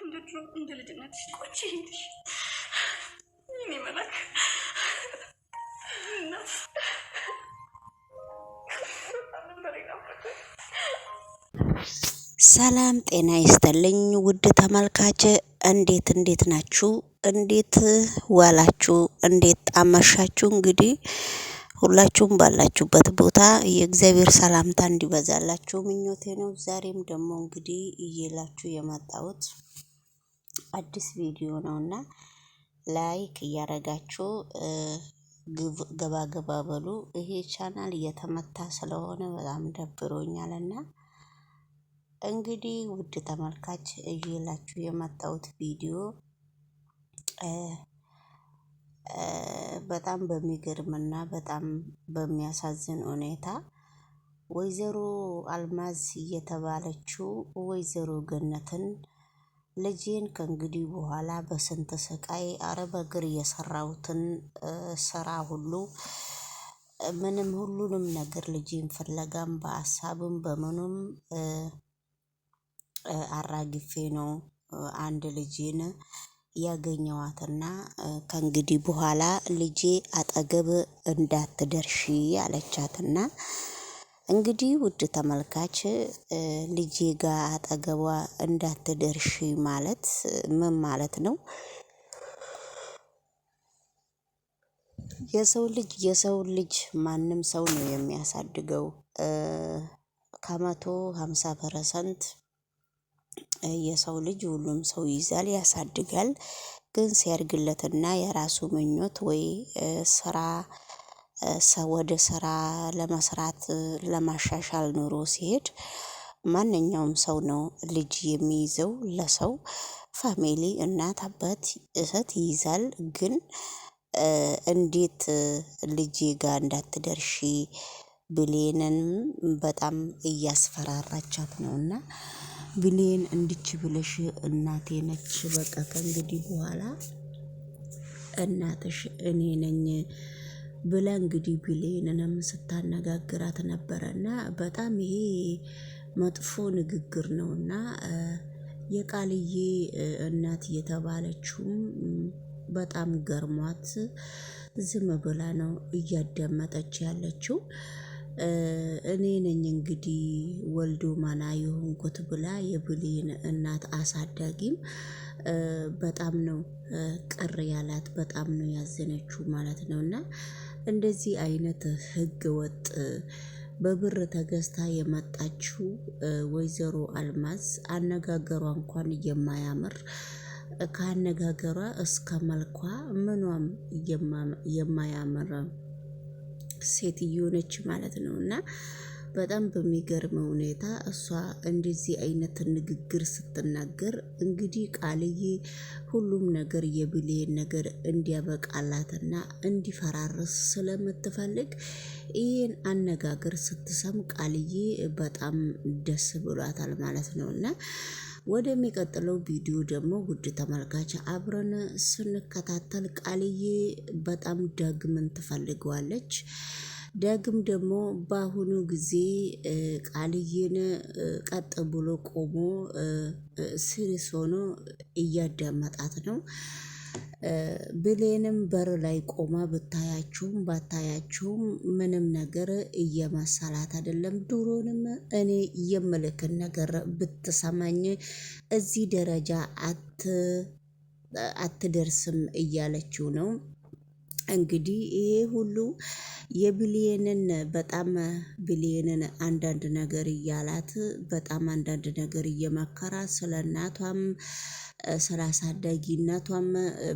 እንደ ድሮ እንደ ልጅነትሽ ቆንጆ ሄድሽ። የኔ መላክ እናት በጣም ነበር የናፈቀኝ። ሰላም ጤና ይስጥልኝ ውድ ተመልካች፣ እንዴት እንዴት ናችሁ? እንዴት ዋላችሁ? እንዴት አመሻችሁ? እንግዲህ ሁላችሁም ባላችሁበት ቦታ የእግዚአብሔር ሰላምታ እንዲበዛላችሁ ምኞቴ ነው። ዛሬም ደግሞ እንግዲህ እየላችሁ የመጣሁት አዲስ ቪዲዮ ነውና like እያረጋችሁ ገባ ገባ በሉ። ይሄ ቻናል እየተመታ ስለሆነ በጣም ደብሮኛልና እንግዲህ ውድ ተመልካች እየላችሁ የመጣሁት ቪዲዮ በጣም በሚገርምና በጣም በሚያሳዝን ሁኔታ ወይዘሮ አልማዝ እየተባለችው ወይዘሮ ገነትን ልጄን ከእንግዲህ በኋላ በስንት ስቃይ አረብ እግር የሰራሁትን ስራ ሁሉ ምንም ሁሉንም ነገር ልጄን ፍለጋም በሀሳብም በምኑም አራግፌ ነው አንድ ልጄን ያገኘዋትና ከእንግዲህ በኋላ ልጄ አጠገብ እንዳትደርሺ አለቻትና እንግዲህ ውድ ተመልካች ልጄ ጋር አጠገቧ እንዳትደርሺ ማለት ምን ማለት ነው? የሰው ልጅ የሰው ልጅ ማንም ሰው ነው የሚያሳድገው። ከ150% የሰው ልጅ ሁሉም ሰው ይይዛል ያሳድጋል። ግን ሲያድግለትና የራሱ ምኞት ወይ ስራ ወደ ስራ ለመስራት ለማሻሻል ኑሮ ሲሄድ ማንኛውም ሰው ነው ልጅ የሚይዘው ለሰው family እናት አባት እህት ይይዛል። ግን እንዴት ልጄ ጋር እንዳትደርሺ ብሌንን በጣም እያስፈራራቻት ነውና። ብሌን እንድች ብለሽ እናቴ ነች በቃ ከእንግዲህ በኋላ እናትሽ እኔ ነኝ ብላ እንግዲህ ብሌንንም ስታነጋግራት ነበረና በጣም ይሄ መጥፎ ንግግር ነውና። የቃልዬ እናት የተባለችውም በጣም ገርሟት ዝም ብላ ነው እያዳመጠች ያለችው። እኔ ነኝ እንግዲህ ወልዶ ማና የሆንኩት ብላ የብሌን እናት አሳዳጊም በጣም ነው ቅር ያላት በጣም ነው ያዘነችው ማለት ነው። እና እንደዚህ አይነት ህገ ወጥ በብር ተገዝታ የመጣችው ወይዘሮ አልማዝ አነጋገሯ እንኳን የማያምር ከአነጋገሯ እስከ መልኳ ምኗም የማያምር ሴትዮ ነች ማለት ነው። እና በጣም በሚገርም ሁኔታ እሷ እንደዚህ አይነት ንግግር ስትናገር እንግዲህ ቃልዬ ሁሉም ነገር የብሌን ነገር እንዲያበቃላትና እንዲፈራርስ ስለምትፈልግ ይህን አነጋገር ስትሰም ቃልዬ በጣም ደስ ብሏታል ማለት ነው። እና ወደሚቀጥለው ቪዲዮ ደግሞ ውድ ተመልካች አብረን ስንከታተል ቃልዬ በጣም ዳግምን ትፈልገዋለች። ዳግም ደግሞ በአሁኑ ጊዜ ቃልዬን ቀጥ ብሎ ቆሞ serious ሆኖ እያዳመጣት ነው። ብሌንም በር ላይ ቆማ ብታያችሁም ባታያችሁም ምንም ነገር እየመሰላት አይደለም። ድሮንም እኔ የምልክን ነገር ብትሰማኝ እዚህ ደረጃ አትደርስም እያለችው ነው። እንግዲህ ይሄ ሁሉ የብሌንን በጣም ብሌንን አንዳንድ ነገር እያላት በጣም አንዳንድ ነገር እየመከራት ስለ እናቷም ስለ አሳዳጊነቷም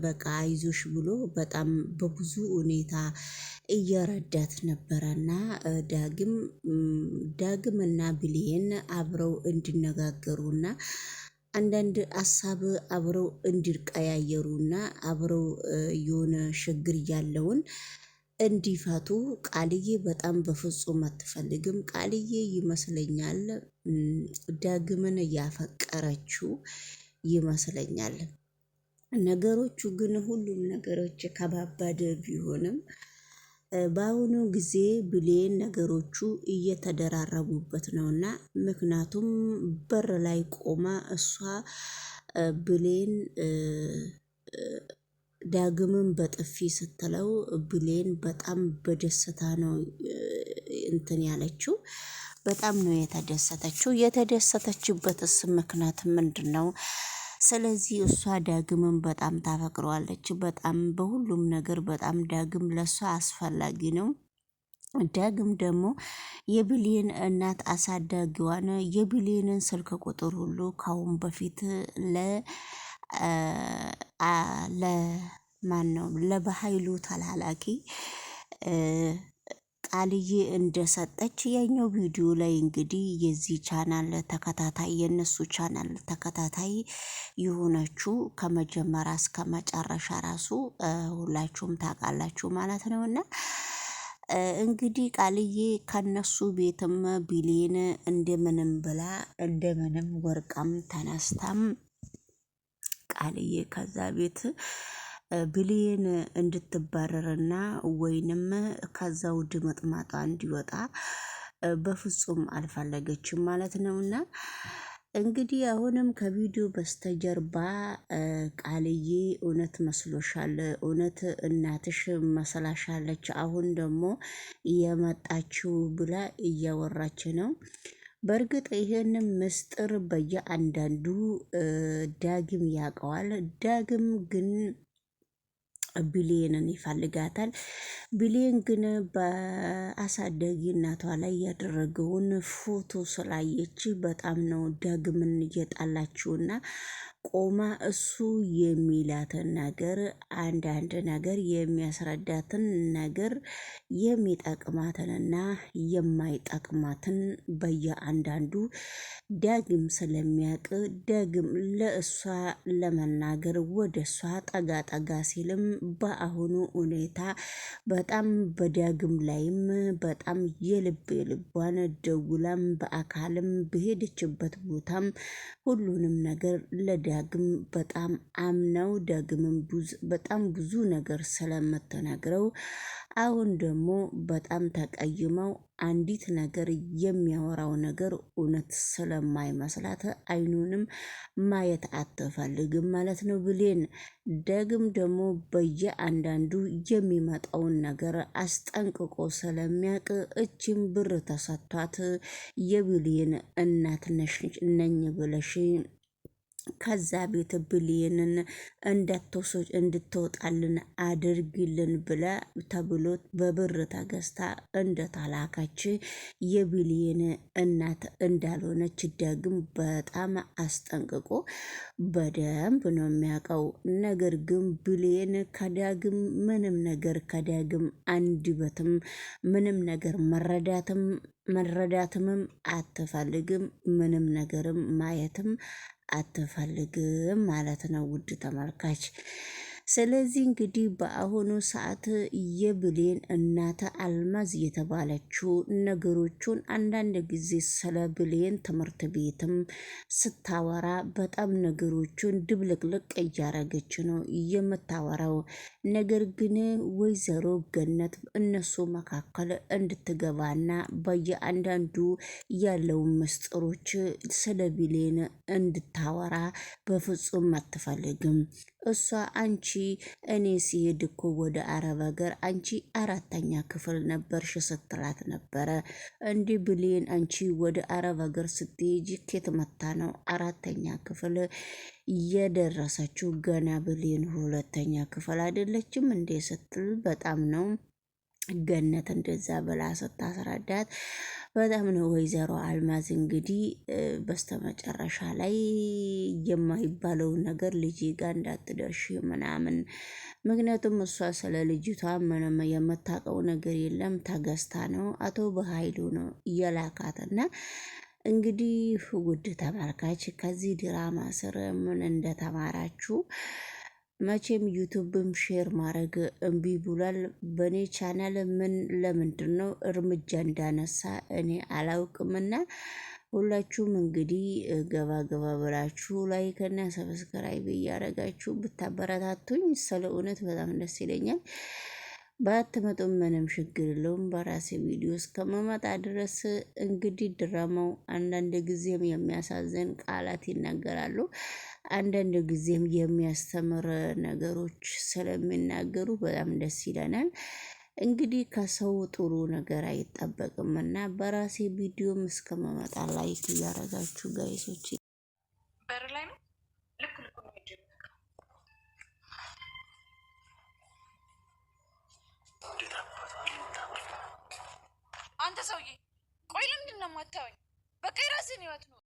በቃ አይዞሽ ብሎ በጣም በብዙ ሁኔታ እየረዳት ነበረና። ዳግም ዳግምና ብሌን አብረው እንዲነጋገሩና አንዳንድ ሀሳብ አብረው እንዲቀያየሩና አብረው የሆነ ችግር ያለውን እንዲፈቱ ቃልዬ በጣም በፍጹም አትፈልግም። ቃልዬ ይመስለኛል ዳግምን እያፈቀረችው ይመስለኛል። ነገሮቹ ግን ሁሉም ነገሮች ከባባድ ቢሆንም በአሁኑ ጊዜ ብሌን ነገሮቹ እየተደራረቡበት ነውና ምክንያቱም በር ላይ ቆማ እሷ ብሌን ዳግምን በጥፊ ስትለው ብሌን በጣም በደስታ ነው እንትን ያለችው። በጣም ነው የተደሰተችው። የተደሰተችበትስ ምክንያት ምንድን ነው? ስለዚህ እሷ ዳግምን በጣም ታፈቅረዋለች። በጣም በሁሉም ነገር በጣም ዳግም ለእሷ አስፈላጊ ነው። ዳግም ደግሞ የብሌን እናት አሳዳጊዋን የብሌንን ስልክ ቁጥር ሁሉ ካሁን በፊት ለ ለማን ነው ለበሀይሉ ተላላኪ ቃልዬ እንደሰጠች ያኛው ቪዲዮ ላይ እንግዲህ የዚህ ቻናል ተከታታይ የነሱ ቻናል ተከታታይ የሆነችው ከመጀመሪያ እስከ መጨረሻ ራሱ ሁላችሁም ታውቃላችሁ ማለት ነው። እና እንግዲህ ቃልዬ ከነሱ ቤትም ቢሌን እንደምንም ብላ እንደምንም ወርቃም ተነስታም ቃልዬ ከዛ ቤት ብሌን እንድትባረርና ወይንም ከዛው ድምጥማጧ እንዲወጣ በፍጹም አልፈለገችም ማለት ነውና። እንግዲህ አሁንም ከቪዲዮ በስተጀርባ ቃልዬ እውነት መስሎሻል፣ እውነት እናትሽ መስላሻለች፣ አሁን ደግሞ የመጣችው ብላ እያወራች ነው። በእርግጥ ይሄንን ምስጢር በየአንዳንዱ ዳግም ያውቀዋል። ዳግም ግን ብሌንን ይፈልጋታል። ብሌን ግን በአሳዳጊ እናቷ ላይ ያደረገውን ፎቶ ስላየች በጣም ነው ዳግምን እየጣላችውና ቆማ እሱ የሚላትን ነገር አንዳንድ ነገር የሚያስረዳትን ነገር የሚጠቅማትንና የማይጠቅማትን በየአንዳንዱ ዳግም ስለሚያውቅ ዳግም ለእሷ ለመናገር ወደ እሷ ጠጋ ጠጋ ሲልም በአሁኑ ሁኔታ በጣም በዳግም ላይም በጣም የልብ የልቧን ደውላም በአካልም በሄደችበት ቦታም ሁሉንም ነገር ለዳግም በጣም አምነው ዳግምም በጣም ብዙ ነገር ስለምትነግረው አሁን ደግሞ በጣም ተቀይመው አንዲት ነገር የሚያወራው ነገር እውነት ስለማይመስላት አይኑንም ማየት አትፈልግም ማለት ነው። ብሌን ደግም ደግሞ በየአንዳንዱ የሚመጣውን ነገር አስጠንቅቆ ስለሚያውቅ እቺም ብር ተሰጥቷት የብሌን እናት ነኝ ብለሽ ከዛ ቤት ብሌንን እንዳትወስድ እንድትወጣልን አድርግልን ብለ ተብሎ በብር ተገዝታ እንደተላከች የብሌን እናት እንዳልሆነች ዳግም በጣም አስጠንቅቆ በደንብ ነው የሚያውቀው። ነገር ግን ብሌን ከዳግም ምንም ነገር ከዳግም አንድበትም ምንም ነገር መረዳትም መረዳትምም አትፈልግም፣ ምንም ነገርም ማየትም አትፈልግም ማለት ነው ውድ ተመልካች። ስለዚህ እንግዲህ በአሁኑ ሰዓት የብሌን እናት አልማዝ የተባለችው ነገሮቹን አንዳንድ ጊዜ ስለ ብሌን ትምህርት ቤትም ስታወራ በጣም ነገሮቹን ድብልቅልቅ እያረገች ነው የምታወራው። ነገር ግን ወይዘሮ ገነት እነሱ መካከል እንድትገባና በየአንዳንዱ ያለውን ምስጢሮች ስለ ብሌን እንድታወራ በፍጹም አትፈልግም። እሷ አንቺ እኔ ሲሄድ እኮ ወደ አረብ ሀገር አንቺ አራተኛ ክፍል ነበርሽ ስትላት ነበረ። እንዲህ ብሌን አንቺ ወደ አረብ ሀገር ስትሄጂ ኬት መታ ነው አራተኛ ክፍል የደረሰችው? ገና ብሌን ሁለተኛ ክፍል አይደለችም እንዴ ስትል በጣም ነው ገነት እንደዛ ብላ ስታስረዳት በጣም ነው ወይዘሮ አልማዝ እንግዲህ በስተመጨረሻ ላይ የማይባለውን ነገር ልጄ ጋር እንዳትደርሺ ምናምን። ምክንያቱም እሷ ስለ ልጅቷ ምንም የምታውቀው ነገር የለም። ተገዝታ ነው አቶ በሀይሉ ነው የላካትና። እንግዲህ ውድ ተመልካች ከዚህ ድራማ ስር ምን እንደተማራችሁ መቼም YouTube ም share ማድረግ እምቢ ብሏል። በእኔ ቻናል ምን ለምንድን ነው እርምጃ እንዳነሳ እኔ አላውቅምና ሁላችሁም እንግዲህ ገባ ገባ ብላችሁ like እና subscribe እያደረጋችሁ ብታበረታቱኝ ስለ እውነት በጣም ደስ ይለኛል። ባትመጡም ምንም ችግር የለውም። በራሴ ቪዲዮ እስከመመጣ ድረስ እንግዲህ ድራማው አንዳንድ ጊዜም የሚያሳዝን ቃላት ይናገራሉ፣ አንዳንድ ጊዜም የሚያስተምር ነገሮች ስለሚናገሩ በጣም ደስ ይለናል። እንግዲህ ከሰው ጥሩ ነገር አይጠበቅም እና በራሴ ቪዲዮም እስከመመጣ like እያደረጋችሁ guys ኦች በር ላይ ነው። ልክ ልኩ ነው። አንተ ሰውዬ ቆይ፣ ለምንድን ነው የማታወኝ? በቃ የራስህን ህይወት ነው።